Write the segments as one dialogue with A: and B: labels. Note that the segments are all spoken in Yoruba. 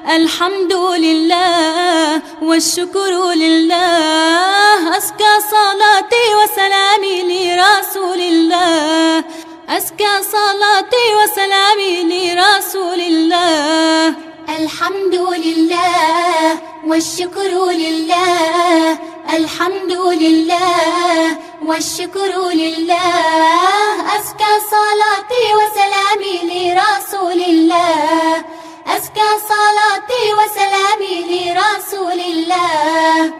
A: الحمد لله والشكر لله أزكى صلاتي وسلامي لرسول الله أزكى صلاتي وسلامي لرسول الله الحمد لله والشكر لله الحمد لله والشكر لله أزكى صلاتي وسلامي لرسول الله أزكى صلاتي وسلامي لرسول الله.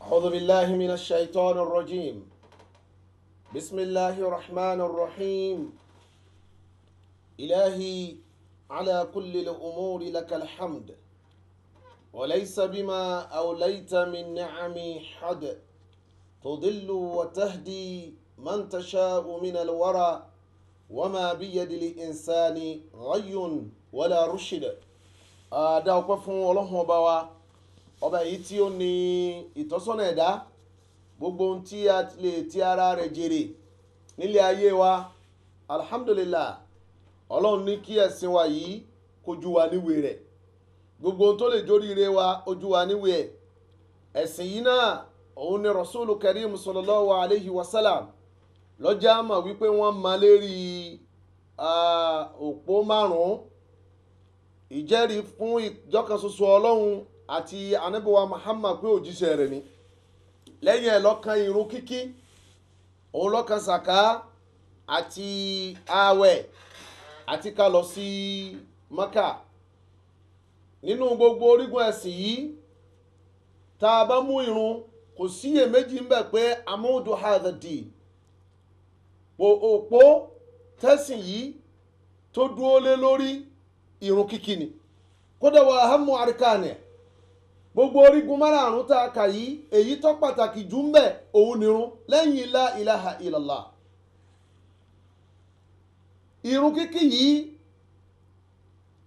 B: أعوذ بالله من الشيطان الرجيم. بسم الله الرحمن الرحيم. إلهي على كل الأمور لك الحمد، وليس بما أوليت من نعم حد، تضل وتهدي من تشاء من الورى، وما بيد الإنسان غي ولا رشد. A dá ọpẹ́ fún Ọlọ́hun ọba wa, ọba yìí tí ó ní ìtọ́sọ́nà ẹ̀dá, gbogbo ohun tí a lè ti ara rẹ̀ jèrè nílé ayé wa. Alhamdulillah, Ọlọ́run ní kí ẹ̀sìn wa yìí kojú wa níwèé rẹ̀, gbogbo ohun tó lè jóríire wa ojú wa níwèé ẹ̀. Ẹ̀sìn yìí náà òun ni Rasulu Karim sallallahu alayhi wa sallam lọ́jà mọ̀ wípé wọ́n máa lérí òpó márùn-ún: ìjẹ́rìí fún ìjọkan ṣoṣo Ọlọ́run àti Ànábì wa Muhammad pé òjíṣẹ́ rẹ̀ ni. Lẹ́yìn ẹ̀ lọ́kàn irun kíkí, òun lọ́kàn sàká àti ààwẹ̀ àti ká lọ sí Maka. Nínú gbogbo orígun ẹ̀sìn yìí, tá a bá mú irun, kò síyèméjì ń bẹ pé amúdù hadha din, òpó tẹ́sìn yìí tó dúró lé lórí irun kíkí ni. Kódà wà ahammu arkani, gbogbo orígun márààrún tá a kà yìí, èyí tó pàtàkì jù ń bẹ òun nírun lẹ́yìn la ilaha illallah. Irun kíkí yìí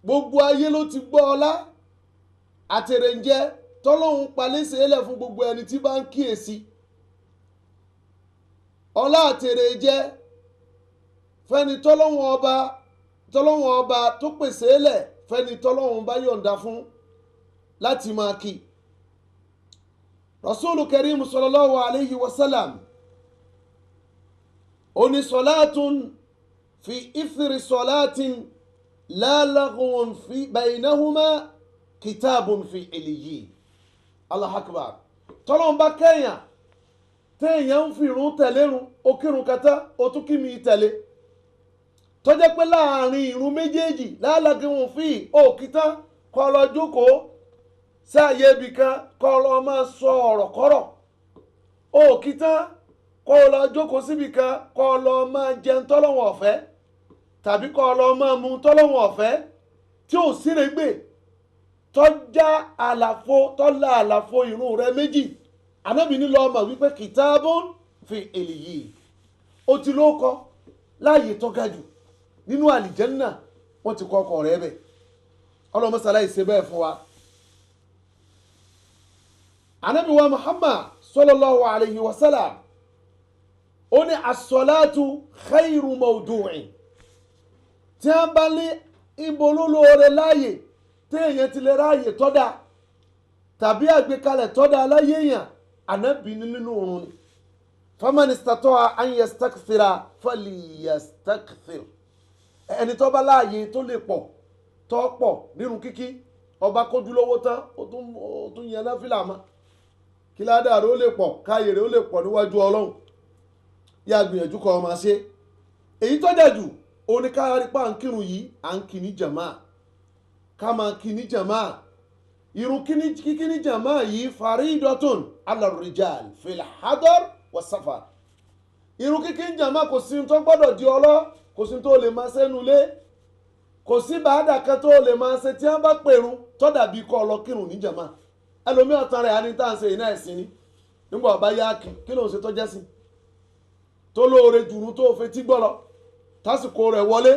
B: gbogbo ayé ló ti gbọ́ ọlá àtẹ̀rẹ̀ǹjẹ́ tọ́lọ́hún palẹ́sẹ̀ lẹ̀ fún gbogbo ẹni tí bá ń kíyèsí. Ọlá àtẹ̀rẹ̀ǹjẹ́ fẹ́ni tọ́lọ́hún ọba tó pèsè lẹ̀ fẹ́ni tọ́lọ́hún bá yọ̀ǹda fún láti máa kí. Rasulu Karim sallallahu alayhi wa sallam ó ní salatun fi ithri salatin la laghwun fi baynahuma kitabun fi iliyyin. Allahu akbar. Tọ́lọ́n bá kẹ́yàn téèyàn ń fi irun tẹ̀lérun, ó kírun kata ó tún kí mi tẹ̀lé, tó jẹ́ pé láàrin irun méjèèjì la laghwun fi òkìtá kọ́ lọ jókòó sáàyè ibì kan kọ́ lọ máa sọ ọ̀rọ̀ kọ́rọ̀, òkìtá kọ́ lọ jókòó síbì kan kọ́ lọ máa jẹun tọ́lọ́wọ̀n ọ̀fẹ́ tàbí kọ́ lọ máa mu tọ́lọ́wọ̀n ọ̀fẹ́ tí ò sírègbè tọ́já àlàfo tọ́lá àlàfo irun rẹ méjì. Ànábì ní lọ́ọ́ mọ̀ wípé kìtàbùn fi èlìyí, ó ti ló kọ láàyè tó ga jù nínú àlìjẹ́nnà, wọ́n ti kọ́ ọkọ rẹ̀ bẹ̀. Ọlọ́mọsálá ìṣe bẹ́ẹ̀ fún wa. Ànábì wa Muhammad sallallahu alayhi wa sallam ó ní as-salatu khayru mawdu'in. Tí wọ́n bá lé ibo lólóore láàyè téèyàn ti lè ráàyè tọ́da tàbí àgbékalẹ̀ tọ́da aláyé èèyàn, Ànábì nínú òrùn ni. Faman istata'a an yastakthira falyastakthir. Ẹni tó bá láàyè tó lè pọ̀ tó pọ̀ nínú kíkí, ọba kójú lówó tán ó tún yan náfìlà mọ́, kí ládàá rẹ̀ ó lè pọ̀, káyè rẹ̀ ó lè pọ̀ níwájú Ọlọ́run. Yá gbìyànjú kọ́ ọ máa ṣe. Èyí tó dẹ̀ jù òun ni kárí pa à ń kírun yìí, à ń kí ní jàmáà, ká máa kí ní jàmáà. Irun kíkí ní jàmáà yìí faridatun ala rijal fil hadar wa safar. Irun kíkí ní jàmáà kò sí tó gbọ́dọ̀ di ọlọ́, kò sí tó lè máa sẹ́nu lé, kò sí bàádà kan tó lè máa ṣe tí wọ́n bá pèrun tó dàbí kọ́ ọ lọ kírun ní jàmáà. Ẹlòmíràn tán rẹ̀ á ní tá à ń ṣe iná ẹ̀sìn ni, nígbà ọba yá kí ló ń ṣe tó jẹ́ sí tó lóore jùrú tó fetí gbọ́ lọ tásìkò rẹ̀ wọlé,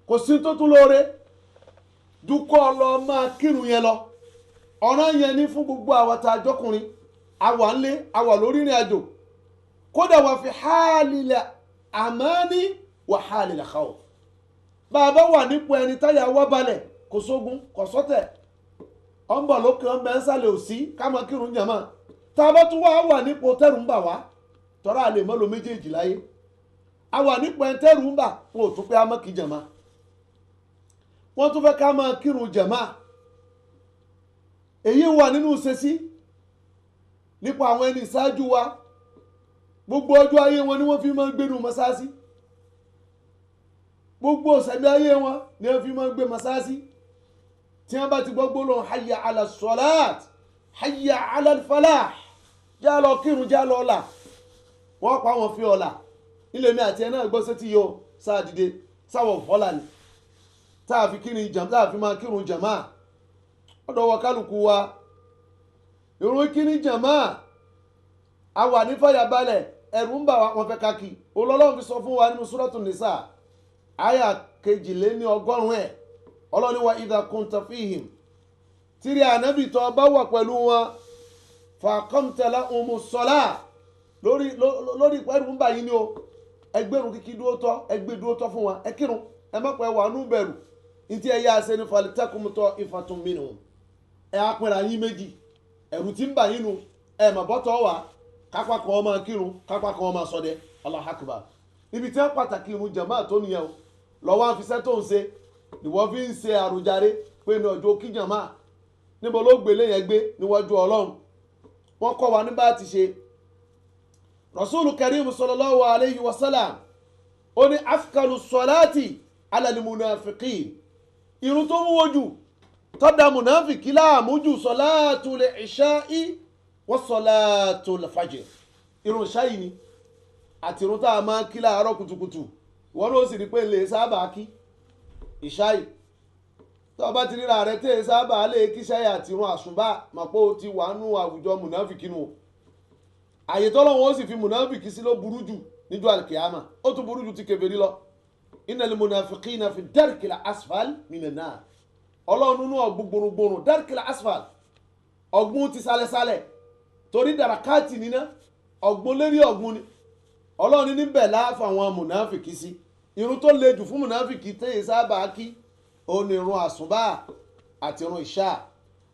B: kò sí tó tún lóore dúkọ́ lọ máa kírun yẹn lọ. Ọ̀ràn yẹn ní fún gbogbo àwọn tá a jọkùnrin, àwa ńlé, àwa lórí ìrìn àjò, kódà wà fi hálìlẹ̀ amani wa halil khawf. Bàbá wà nípò ẹni táyà wá balẹ̀, kò sógun, kò sọ́tẹ̀, ọ̀nbọ̀ lókè ọ̀nbẹ̀ ńsàlẹ̀ òsì, ká máa kírun jàmá. Tá a bá tún wá wà nípò tẹ́rù ń bà wá, tọ́ra àlè mọ́ lo méjèèjì láyé. A wà nípò ẹni tẹ́rù ń bà, wọn ò tún pé a má kí jàmá. Wọ́n tún fẹ́ ká máa kírun jàmá. Èyí wà nínú ṣesí nípa àwọn ẹni ìṣáájú wa. Gbogbo ọjọ́ ayé wọn ni wọ́n fi máa ń gbénu mọ́sáàsì. Gbogbo ọ̀sẹ̀mí ayé wọn ni wọ́n fi máa ń gbé mọ́sáàsì. Tí wọ́n bá ti gbọ́ gbólóhùn hayya ala salat, hayya ala falah, já lọ kírun, já lọ ọ̀la, wọ́n pa wọn fi ọ̀la. Ilé mi àti ẹ náà gbọ́ sétí yìí o, sáà dìde sáwọ̀ fọ́là ni tá a fi kírun jàmá, tá a fi máa kírun jàmá. Ọ̀dọ̀ wọ kálukú wa ìrun kíní jàmá, a wà ní fàyàbalẹ̀, ẹ̀rù ń bà wá, wọn fẹ́ ká kí. Ọlọ́run fi sọ fún wa nínú Súrátù Nìsà àyà 102 ẹ̀, Ọlọ́run ní wa idha kunta fihim, tíri ànábì tó bá wà pẹ̀lú wọn, faqamta lahumu ssalah, lórí lórí ẹ̀rù ń bà yín ni o, ẹgbẹ́rún kíkí dúró tọ́, ẹgbẹ́ dúró tọ́ fún wa, ẹ kírun, ẹ má pẹ́ wà nú bẹ̀rù. Ntí ẹ yá ṣe ní faltakum ta'ifatun minhum, ẹ á pẹ́ra yín méjì, ẹ̀rù tí ń bà yín nu, ẹ mà bọ́tọ̀ wá, kápá kan máa kírun, kápá kan máa ṣọdẹ. Allahu akbar. Ibi tí wọ́n pàtàkì irun jàmáà tó nìyẹn o. Lọ́wọ́ àfisẹ́ tó ń ṣe ni wọ́n fi ń ṣe àròjàre pé ní ọjọ́ kí jàmáà, níbo ló gbélé yẹn gbé níwájú Ọlọ́run. Wọ́n kọ́ wa ní bá ti ṣe. Rasulu Karim sallallahu alayhi wa sallam ó ní afkalu salati ala al-munafiqin, irun tó wúwo jù tọ́da munafiki láàmú jù salatul isha'i wa salatul fajr, irun ṣáì ni àti irun tá a máa kí láàárọ̀ kùtùkùtù. Ìwọ ló sì rí pé lè sábà kí ìṣáì, tó o bá ti ríra rẹ tẹ́ ẹ sábà lè kí ṣáì àti irun àsùnbà, mà pé o ti wà nù àwùjọ munafiki nù. Àyè tọ́lọ́wọ́n ó sì fi munafiki sí ló burú jù níjọ́ àlùkìyàmà, ó tún burú jù ti kèfèrí lọ. Innal munafiqina fi darkil asfal minan nar, Ọlọ́run nínú ọ̀gbun gbòrògbòrò, darkil asfal, ọ̀gbun ti sálẹ̀sálẹ̀, torí dàrákàtì níná, ọ̀gbun lérí ọ̀gbun ni. Ọlọ́run níbẹ̀ láàfà àwọn mùnáfìkì sí. Irun tó le jù fún mùnáfìkì téye sábà kí òun ni irun àsùnbà àti irun ìṣá.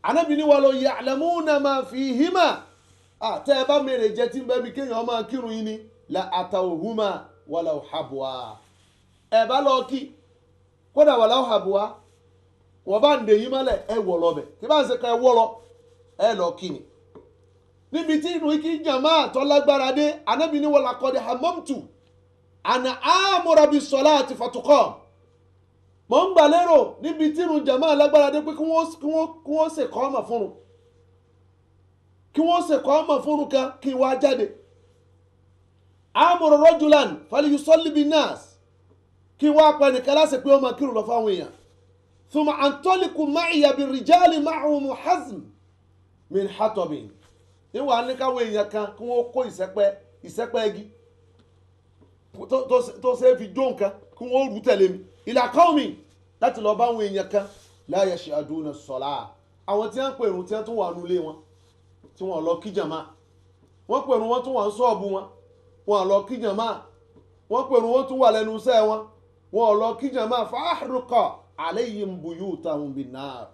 B: Ànábì ní walau ya'lamuna ma fihima, àtẹ ẹ bá mèrè jẹ tí ń bẹ́ mi kéèyàn máa kírun yín ni, la atawhuma walau habwa, ẹ bá lọ kí kódà walau habwa, wọ́n bá ń dè yín mọ́lẹ̀, ẹ wọ̀ lọ bẹ̀, tí bá ń ṣe ká ẹ wọ́ lọ, ẹ lọ kí ni. Níbi tí inú kí jàmá tó lágbára dé, Ànábì ní wala qad hamamtu ana amura bis salati fatuqam, mọ̀ ń gbà lérò níbi tí inú jàmá lágbára dé pé kí wọ́n ṣe kọ́ ọmọ fún un, kí wọ́n ṣe kọ́ ọmọ fún un kan kí wọ́n á jáde. Amuru rajulan falyusalli bin nas, kí wọ́n á pa ẹnìkan láṣẹ pé ó máa kírun lọ fáwọn èèyàn. Thumma antaliqu ma'iya birrijali ma'ahum hazm min hatabin, níwọ̀n á ní káwọn èèyàn kan kí wọ́n kó ìsẹ́pẹ́ igi tó ṣe é fi jó nǹkan, kí wọ́n rú tẹ̀lé mi ila qaumi, láti lọ bá àwọn èèyàn kan la yashhaduna salah, àwọn tí wọ́n ń pèrún tí wọ́n tún wà nulẹ̀ wọn tí wọ́n lọ kí jàmá, wọ́n pèrún wọ́n tún wà ń sọ́ọ̀bù wọn, wọ́n lọ kí jàmá, wọ́n pèrún wọ́n tún wà lẹ́nu iṣẹ́ wọn, wọ́n lọ kí jàmá. Fahruqa alayhim buyutahum bin-nar,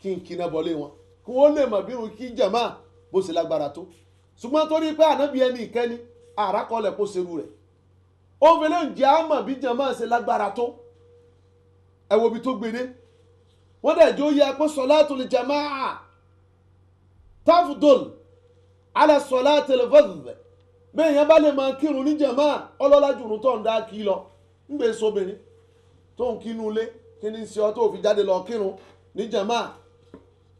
B: kí n kíná bọ́lé wọn kí wọ́n lè mọ̀ bírun kí jàmá bó ṣe lágbára tó. Ṣùgbọ́n torí pé ànábì ẹni ìkẹ́ni àràkọlẹ̀ kó ṣerú rẹ̀, ó ń fẹlẹ́ ǹjẹ́ àmọ̀ bí jàmá ṣe lágbára tó. Ẹ wo ibi tó gbére, wọ́n dẹ̀ jó yẹ pé salatul jamaa tafdol ala salatil fadh, bẹ́ẹ̀ yẹn bá lè máa kírun ní jàmá ọlọ́lá jùrù tó ń dá kí lọ. Ń gbé sobìnrin tó ń kínú ilé, kí ni ṣe ọ tó fi jáde lọ kírun ní jàmá?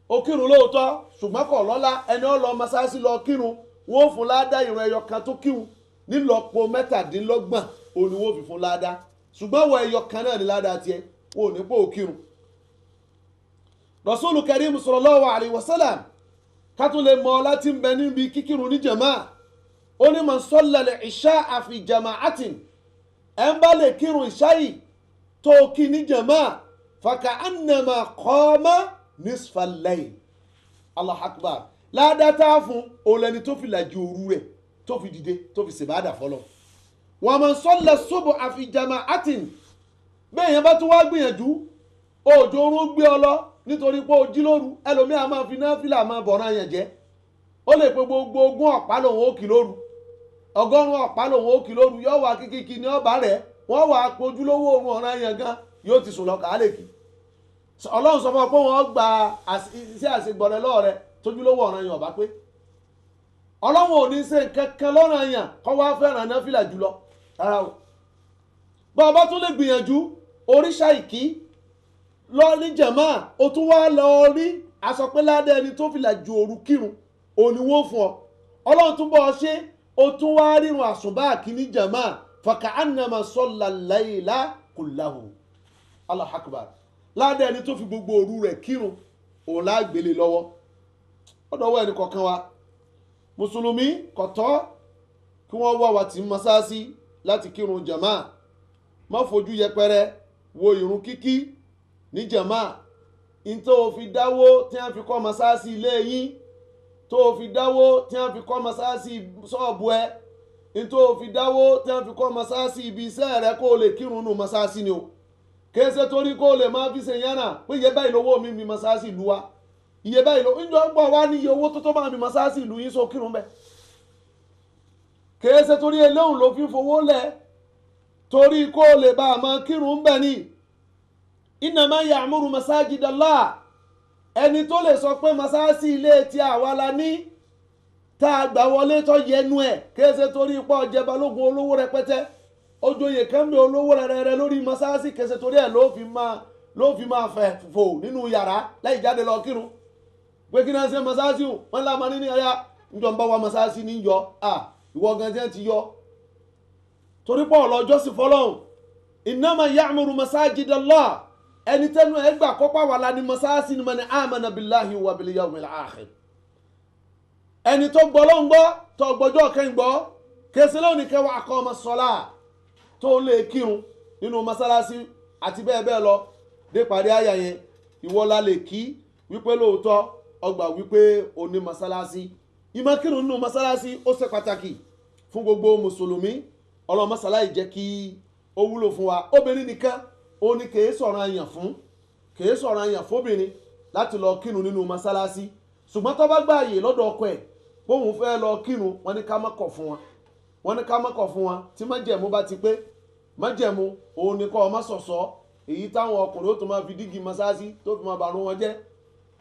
B: Ó kírun lóòótọ́, ṣùgbọ́n kò lọ́lá. Ẹni ó lọ mọ́sáàsì lọ kírun, wọ́n fún ládá ìrun ẹyọ kan tó kírun nílọ́po 27 òun ni wọ́n fi fún ládá, ṣùgbọ́n wọ ẹyọ kan náà ní ládá tiẹ̀, wọn ò ní pò ó kírun. Rasulu Karim sallallahu alayhi wa sallam, ká tún lè mọ ọlá tí ń bẹ níbi kíkírun ní jàmá, ó ní man salla al-isha'a fi jama'atin, ẹ̀ ń bá lè kírun ìṣáyì tó kí ní jàmá, faka'annama qama nisfa al-layl. Allahu akbar. Ládàá tá a fún òun lẹni tó fi làjì òru rẹ̀ tó fi dìde tó fi ṣèbádà fọlọ́. Wa man salla subha fi jama'atin, bẹ́ẹ̀ yẹn bá tún wá gbìyànjú òjò oorun gbé ọ lọ nítorí pé o jí lóru. Ẹlòmíà máa fi náfìlà máa bọ̀ràn yẹn jẹ́. Ó lè pe gbogbo 20 ọ̀pá lòun ó kì lóru, 100 ọ̀pá lòun ó kì lóru, yóò wá kíkíkí ní ọba rẹ̀, wọ́n wà pojúlówó oorun ọ̀ràn yẹn gan yóò ti sùn lọ kàá lè kì. Ọlọ́run sọ fún ọ pé wọ́n gba iṣẹ́ àṣegbọ̀rẹ́ lọ́wọ́ rẹ tójúlówó ọ̀ràn yẹn ọ̀bá pé. Ọlọ́run ò ní ṣe nǹkan kan lọ́ràn yẹn kọ́ wá fẹ́ràn náfìlà jùlọ rárá o. Bá ọba tún lè gbìyànjú oríṣà ìkí lọ ní jàmá, o tún wá lọ rí aṣọ pé ládẹ́ ẹni tó fìlà ju òru kírun òní wọ́n fún ọ. Ọlọ́run tún bọ́ ọ ṣe, o tún wá rírun àsùnbà kí ní jàmá, fàkà ànàmà sọ̀là láìlá kullahu. Allahu akbar. Ládẹ́ ẹni tó fi gbogbo òru rẹ̀ kírun òun lágbélé lọ́wọ́. Ọ̀dọ̀wọ́ ẹni kọ̀ọ̀kan wa mùsùlùmí kọ̀tọ́ kí wọ́n wá wa tì í mọ́sáàsì láti kírun jàmá. Má fojú yẹpẹrẹ wo ìrun kíkí ní jàmá. N tó o fi dáwó tí wọ́n fi kọ́ mọ́sáàsì ilé yín, tó o fi dáwó tí wọ́n fi kọ́ mọ́sáàsì ṣọ́ọ̀bù ẹ, n tó o fi dáwó tí wọ́n fi kọ́ mọ́sáàsì ibi iṣẹ́ rẹ kó o lè kírun nù mọ́sáàsì ni o. Kése torí kó o lè máa fi ṣe yànnà pé iye báyìí lówó mi mi mọ́sáàsì ìlú wa, iye báyìí lówó njọ́ ń bọ̀ wá ní iye owó tó tó máa mi mọ́sáàsì ìlú yín sọ kírun bẹ́ẹ̀. Kése torí eléhùn ló fi fowó lẹ̀, torí kó o lè bá a máa kírun bẹ́ẹ̀ ni. Innama ya'muru masajidallah, ẹni tó lè sọ pé mọ́sáàsì ilé tí àwa la ní tá a gbà wọlé tó yẹnu ẹ̀. Kése torí ipò ọjẹ́ balógun olówó rẹpẹtẹ, ojoyè kan bí olówó rẹrẹrẹ lórí mọ́sáàsì, kése torí ẹ̀ ló fi máa fẹ̀ fò nínú yàrá láì jáde lọ kírun. Pé kí náà ṣe mọ́sáàsì wọn lámà ní ọ̀yà njọ́ ń bá wa mọ́sáàsì ní yọ à ìwọ gan jẹ́ ti yọ torí pọ̀ ọ̀lọ́jọ́ sì fọlọ́hún. Innama ya'muru masajidallah, ẹni tẹnu ẹ gbà kọ́pá wà lání mọ́sáàsì ni man amana billahi wa bil yawmil akhir, ẹni tó gbọ́ ló ń gbọ́ tó gbọ́jọ́ kẹ́ ń gbọ́. Kése lónìí kẹwàá aqama sọ́lá tó lè kírun nínú mọ́sálásí àti bẹ́ẹ̀ bẹ́ẹ̀ lọ dé parí àyà yẹn. Ìwọ la lè kí wípé lóòótọ́ ọgbà wípé o ní mọ́sálásí. Ìmọ̀ kírun nínú mọ́sálásí ó ṣe pàtàkì fún gbogbo mùsùlùmí. Ọlọ́run mọ́sálásí jẹ́ kí ó wúlò fún wa. Obìnrin nìkan ó ní kèé sọ̀rọ̀ àyàn fún, kèé sọ̀rọ̀ àyàn fóbìnrin láti lọ kírun nínú mọ́sálásí. Ṣùgbọ́n tó bá gbààyè lọ́dọ̀ ọkọ ẹ̀ bóun fẹ́ lọ kírun, wọ́n ní ká má kọ̀ fún wọn, wọ́n ní ká má kọ̀ fún wọn. Tí májẹ̀mú bá ti pé, májẹ̀mú òun ni kọ́ ọ má sọ̀sọ́ èyí táwọn ọkùnrin ó tún máa fi dígí mọ́sáàsì tó fi máa bàrún wọn jẹ́,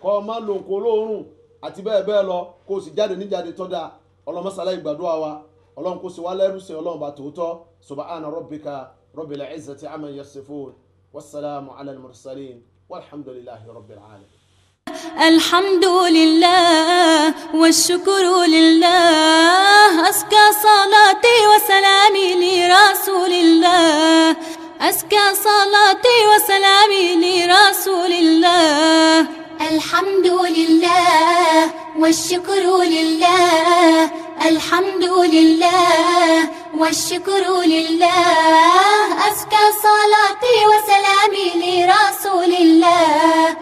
B: kọ́ ọ má lo nǹkan olóòórùn àti bẹ́ẹ̀ bẹ́ẹ̀ lọ, kó o sì jáde níjáde tó dáa. Ọlọ́mọsálá ìgbàdúrà wa, Ọlọ́run kó sì wá lẹ́rú sí Ọlọ́run bá tòótọ́. Subhana rabbika rabbil izzati amma yasifun, wassalamu ala al-mursalin, walhamdulillahi rabbil alamin.
A: الحمد لله والشكر لله، أزكى صلاتي وسلامي لرسول الله، أزكى صلاتي وسلامي لرسول الله.
C: الحمد لله والشكر لله، الحمد لله والشكر لله، أزكى صلاتي وسلامي لرسول الله،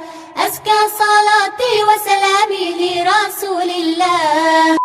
C: أزكى صلاتي وسلامي لرسول الله.